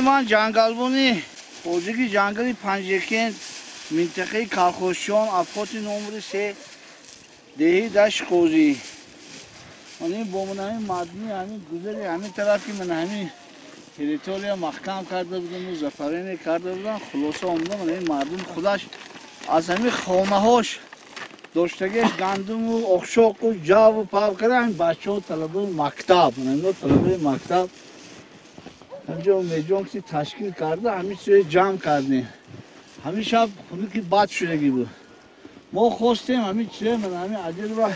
Ман ҷангалбони хоҷаги ҷангали Панҷакент, минтақаи Калхошиён, обхоти номери 3, деҳи Дашти Қозӣ. Бо ман ҳамин мардуми ҳамин гузари ҳамин тараф ки ман ҳамин территория маҳкам карда будам, зафаране карда будам, хулоса омадам, ҳамин мардум худаш аз ҳамин хонаҳош доштагиаш гандуму охшоқу ҷаву пав карда, ҳамин бачаҳо талабаи мактаб, ино талабаи мактаб ҳамҷо меҷон ки ташкил карда, ҳамин чизе ҷамъ кардем. Ҳамин шаб хунуки бад шудагӣ буд. Мо хостем ҳамин чизе ман ҳамин аҷиба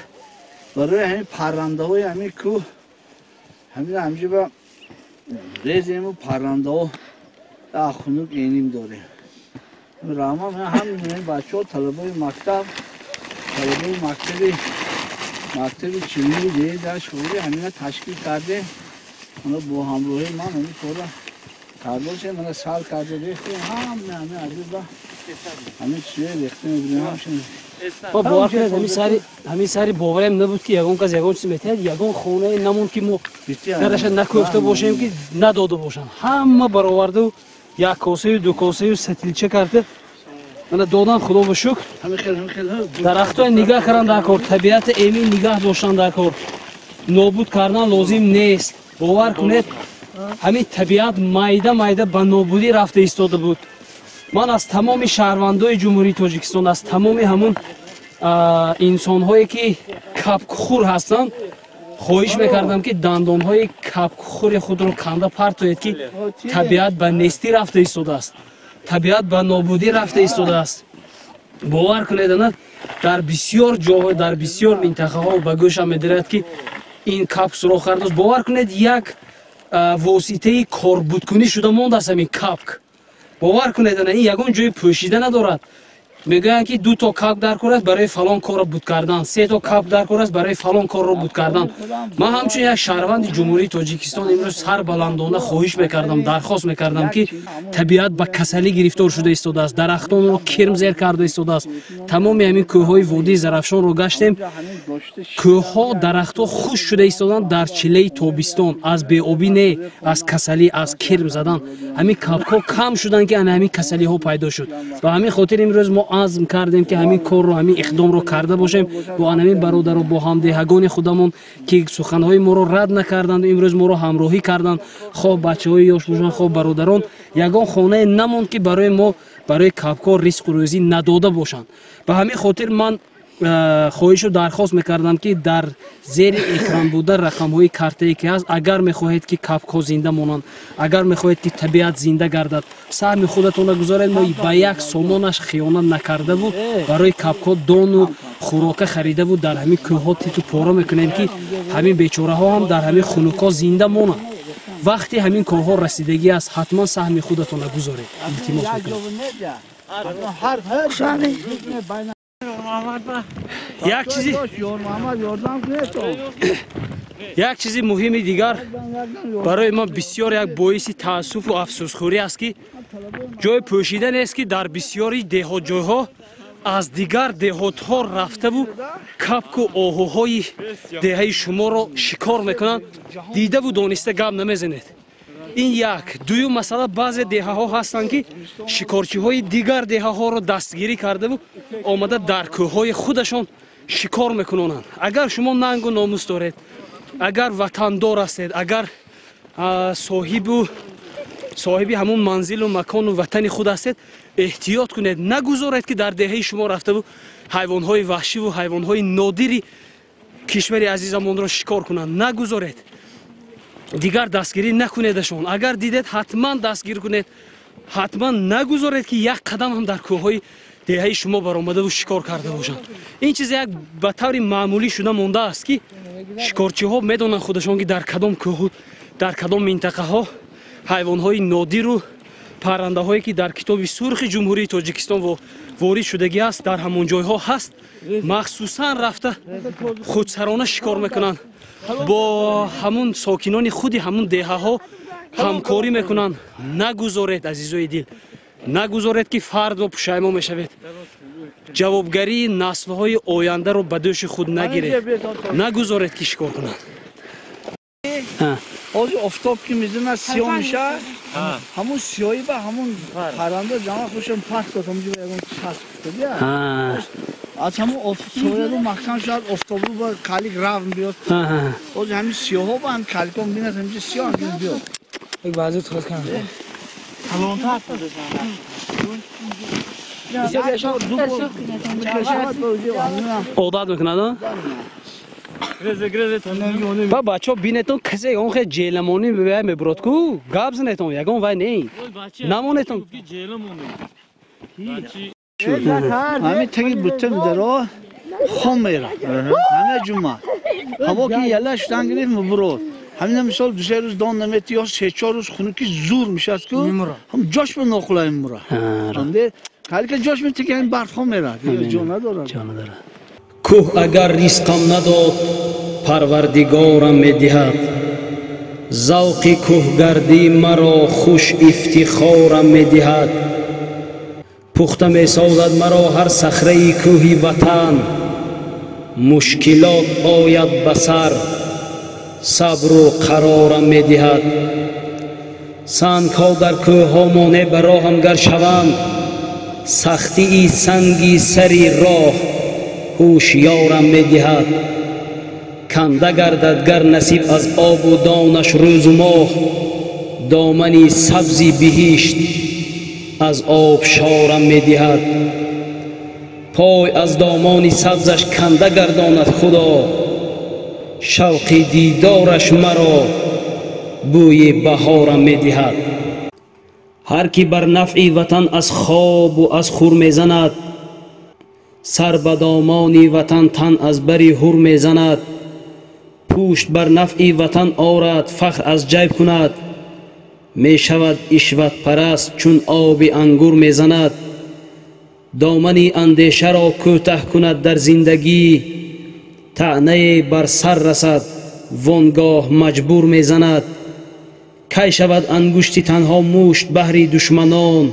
барои ҳамин паррандаҳои ҳамин кӯҳ ҳамин ҳамҷиба резему паррандаҳо хунук эним дорем. Раҳмон ҳамин бачаҳо талабаи мактаб, талабаи мактаби чилии деҳи Дашти Қозӣ ҳамина ташкил кардем. Ана бо ҳамроҳии ман ҳамин корро кардошем, мана сар карда рехтем, ҳама ҳамин аҷиба ҳамин чизе рехтем, ҳамшин. Бовар кунед, ҳамин сари боварем набуд ки ягон кас ягон чиз метиҳад, ягон хонае намонд ки мо дараша накӯфта бошем, ки надода бошанд. Ҳама бароварду як косаю ду косаю сатилча карда мана додан, худо ба шукр. Дарахтоя нигаҳ кардан дар кор, табиати эмин нигаҳ доштан дар кор, нобуд кардан лозим нест. Бовар кунед, ҳамин табиат майда майда ба нобудӣ рафта истода буд. Ман аз тамоми шаҳрвандои Ҷумҳурии Тоҷикистон, аз тамоми ҳамун инсонҳое ки капкхӯр ҳастанд, хоҳиш мекардам ки дандонҳои капкхӯри худро канда партоед, ки табиат ба нестӣ рафта истодааст, табиат ба нобудӣ рафта истодааст. Бовар кунед, ана дар бисёр ҷоҳо, дар бисёр минтақаҳо ба гӯшам медирад ки ин капк сурох кардааст. Бовар кунед, як воситаи корбудкунӣ шуда мондааст ҳамин капк. Бовар кунед, ана ин ягон ҷои пӯшида надорад. Мегӯянд ки 2 то капк дар кор аст барои фалон корро буд кардан, 3 то капк дар кор аст барои фалон корро буд кардан. Ман ҳамчун як шаҳрванди Ҷумҳурии Тоҷикистон имрӯз сарбаландона хоҳиш мекардам, дархост мекардам ки табиат ба касалӣ гирифтор шуда истодааст, дарахтонро кирм зер карда истодааст. Тамоми ҳамин кӯҳҳои водии Зарафшонро гаштем, кӯҳҳо, дарахтҳо хушк шуда истоданд дар чилаи тобистон, аз беобӣ не, аз касалӣ, аз кирм задан. Ҳамин капкҳо кам шуданд ки ана ҳамин касалиҳо пайдо шуд. Ба ҳамин хотир имрӯз мо азм кардем ки ҳамин корро, ҳамин иқдомро карда бошем бо ҳамин бародаро, бо ҳамдеҳагони худамон ки суханҳои моро рад накарданд, имрӯз моро ҳамроҳӣ карданд. Хоҳ бачаҳои ёш бошанд, хоҳ бародарон, ягон хонае намонд ки барои мо, барои капкҳо ризқу рӯзӣ надода бошанд. Ба ҳамин хотир ман хоҳишу дархост мекардам ки дар зери экран буда рақамҳои картае ки ҳаст, агар мехоҳед ки капкҳо зинда монанд, агар мехоҳед ки табиат зинда гардад, саҳми худатонро гузоред. Мо ба як сомонаш хиёнат накардаву барои капкҳо дону хӯрока харидаву дар ҳамин кӯҳҳо титу пора мекунем ки ҳамин бечораҳо ҳам дар ҳамин хунукҳо зинда монанд. Вақти ҳамин корҳо расидагӣ аст, ҳатман саҳми худатонро гузоред. Илтимос мекунам. Як чизи муҳими дигар барои ман бисёр як боиси таассуфу афсӯсхӯрӣ аст ки ҷои пӯшида нест ки дар бисёри деҳотҷойҳо аз дигар деҳотҳо рафтаву капку оҳуҳои деҳаи шуморо шикор мекунанд, дидаву дониста гап намезанед. Ин як. Дуюм масъала, баъзе деҳаҳо ҳастанд ки шикорчиҳои дигар деҳаҳоро дастгирӣ кардаву омада дар кӯҳҳои худашон шикор мекунонанд. Агар шумо нангу номус доред, агар ватандор ҳастед, агар соҳиби ҳамун манзилу макону ватани худ ҳастед, эҳтиёт кунед, нагузоред ки дар деҳаи шумо рафтаву ҳайвонҳои ваҳшиву ҳайвонҳои нодири кишвари азизамонро шикор кунанд. Нагузоред, дигар дастгирӣ накунедашон. Агар дидед, ҳатман дастгир кунед, ҳатман нагузоред ки як қадам ҳам дар кӯҳҳои деҳаи шумо баромадаву шикор карда бошанд. Ин чиз як ба таври маъмулӣ шуда мондааст ки шикорчиҳо медонанд худашон ки дар кадом кӯҳу дар кадом минтақаҳо ҳайвонҳои нодиру Паррандаҳое ки дар китоби сурхи Ҷумҳурии Тоҷикистон ворид шудагӣ аст, дар ҳамон ҷойҳо ҳаст, махсусан рафта худсарона шикор мекунанд, бо ҳамун сокинони худи ҳамун деҳаҳо ҳамкорӣ мекунанд. Нагузоред, азизои дил, нагузоред ки фардо пушаймо мешавед. Ҷавобгарии наслҳои ояндаро ба дӯши худ нагиред, нагузоред ки шикор кунанд. Ҳозир офтоб ки мезанад, сиёҳ мешавад, ҳамун сиёҳӣ ба ҳамун парранда ҷамъ хушам пас дод, ҳамунҷо ягон часп шуда, аз ҳамун сояру маҳкам шуд, офтобру ба калик равн биёд. Ҳозир ҳамин сиёҳҳо ба ҳам каликон бинад, ҳаминҷо сиёҳ биёд. Одат мекунад. Ба бачаҳо бинетон, касе ягон хел ҷеламонӣ мебурад ку, гап занетон, ягон вай не намонетон. Ҳамин таги бутта даро хом мера ҳама ҷума ҳаво ки яла шудан гирифт мебурод. Ҳамина мисол 2-3 рӯз дон намети ё 3-4 рӯз хунуки зур мешад ку, ҳам ҷош ба нохулай мемура. Ҳалика ҷош метиги ҳамин барф хом мера, ҷо надорад. Ҷо надорад. Кӯҳ агар ризқам надод, Парвардигорам медиҳад. Завқи кӯҳгардӣ маро хуш ифтихорам медиҳад. Пухта месозад маро ҳар сахраи кӯҳи ватан. Мушкилот ояд ба сар, сабру қарорам медиҳад. Сангҳо дар кӯҳҳо монеъ ба роҳам гар шаванд, сахтии санги сари роҳ ҳушёрам медиҳад. Канда гардад гар насиб аз обу донаш рӯзу моҳ, домани сабзи биҳишт аз обшорам медиҳад. Пой аз домони сабзаш канда гардонад Худо, шавқи дидораш маро бӯи баҳорам медиҳад. Ҳар ки бар нафъи ватан аз хобу аз хур мезанад, сар ба домони ватан тан аз бари ҳур мезанад. Пушт бар нафъи ватан орад, фахр аз ҷайб кунад, мешавад ишватпараст чун оби ангур мезанад. Домани андешаро кӯтаҳ кунад дар зиндагӣ, таънае бар сар расад вон гоҳ маҷбур мезанад. Кай шавад ангушти танҳо мушт баҳри душманон,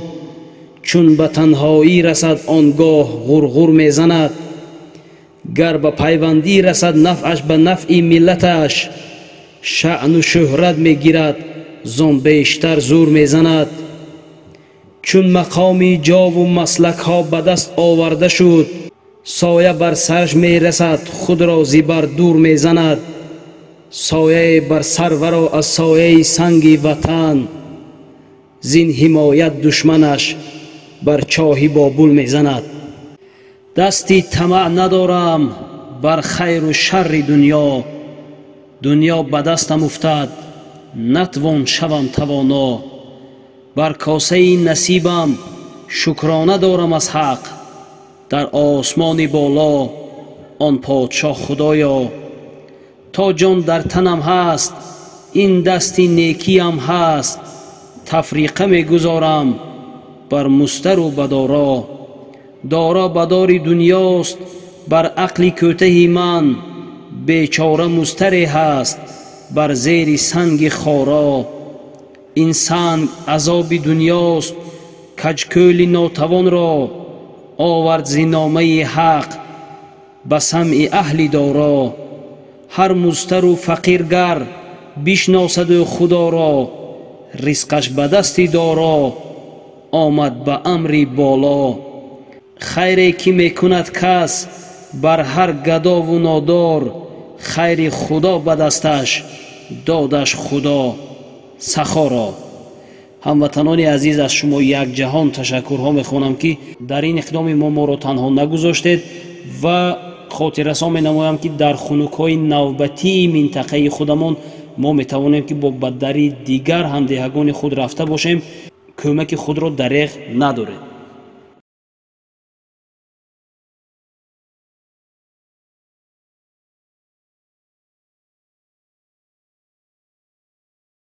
чун ба танҳоӣ расад он гоҳ ғурғур мезанад. Гар ба пайвандӣ расад нафъаш ба нафъи миллаташ, шаъну шӯҳрат мегирад зон бештар зур мезанад. Чун мақоми ҷову маслакҳо ба даст оварда шуд, соя бар сараш мерасад худро зибар дур мезанад. Сояе бар сарваро аз сояи санги ватан, зин ҳимоят душманаш бар чоҳи Бобул мезанад. Дасти тамаъ надорам бар хайру шарри дунё, дунё ба дастам уфтад натвон шавам тавоно. Бар косаи насибам шукрона дорам аз ҳақ, дар осмони боло он подшоҳ Худоё. То ҷон дар танам ҳаст ин дасти некиям ҳаст, тафриқа мегузорам бар мустару ба доро. Доро ба дори дунёст бар ақли кӯтаҳи ман, бечора мустаре ҳаст бар зери санги хоро. Ин санг азоби дунёст каҷкӯли нотавонро, овард зиномаи ҳақ ба самъи аҳли доро. Ҳар мустару фақиргар бишносаду Худоро, ризқаш ба дасти доро омад ба амри боло. Хайре ки мекунад кас бар ҳар гадову нодор, хайри Худо ба дасташ додаш Худо сахоро. Ҳамватанони азиз, аз шумо якҷаҳон ташаккурҳо мехонам ки дар ин иқдоми мо моро танҳо нагузоштед ва хотиррасон менамоям ки дар хунукҳои навбатии минтақаи худамон мо метавонем ки бо ба дари дигар ҳамдеҳагони худ рафта бошем. Кӯмаки худро дареғ надоред.